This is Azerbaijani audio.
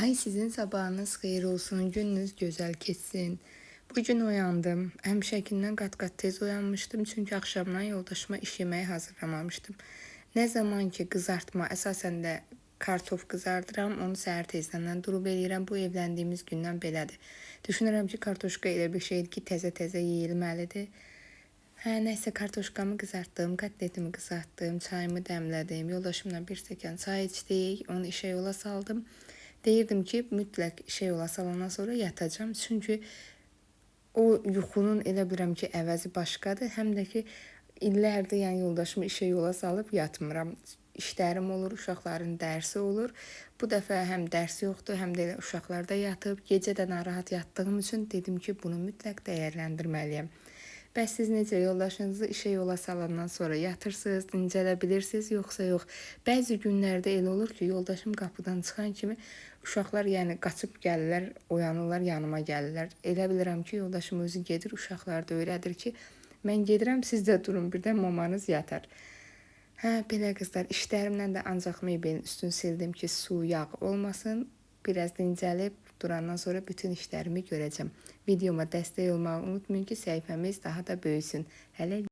Ay sizin sabahınız xeyir olsun, gününüz gözəl keçsin. Bugün oyandım. Həmişəkindən qat-qat tez oyanmışdım. Çünki axşamdan yoldaşıma iş yeməyi hazırlamamışdım. Nə zaman ki qızartma, əsasən də kartof qızardıram, onu səhər tezdən durub eləyirəm. Bu evləndiyimiz gündən belədir. Düşünürəm ki, kartoşka elə bir şeydir ki, təzə-təzə yeyilməlidir. Hə, nəysə kartoşkamı qızartdım, kotletimi qızartdım, çayımı dəmlədim. Yoldaşımla bir stəkan çay içdik, onu işə yola saldım. Deyirdim ki, mütləq işə yola salandan sonra yatacağam. Çünki o yuxunun elə bilirəm ki, əvəzi başqadır. Həm də ki, illərdir yəni yoldaşımı işə yola salıb yatmıram. İşlərim olur, uşaqların dərsi olur. Bu dəfə həm dərsi yoxdur, həm də elə uşaqlar da yatıb. Gecə də narahat yatdığım üçün dedim ki, bunu mütləq dəyərləndirməliyəm. Bəs siz necə yoldaşınızı işə yola salandan sonra yatırsınız, dincələ bilirsiniz, yoxsa yox? Bəzi günlərdə elə olur ki, yoldaşım qapıdan çıxan kimi uşaqlar yəni qaçıb gəlirlər, oyanırlar, yanıma gəlirlər. Elə bilirəm ki, yoldaşım özü gedir, uşaqlar da öyrədir ki, mən gedirəm, siz də durun, birdən mamanız yatar. Hə, belə qızlar, işlərimdən də ancaq mebelin üstünü sildim ki, su, yağ olmasın. Biraz dincəlib durandan sonra bütün işlərimi görəcəm. Videoma dəstək olmağı unutmayın ki, səhifəmiz daha da böyüsün. Hələ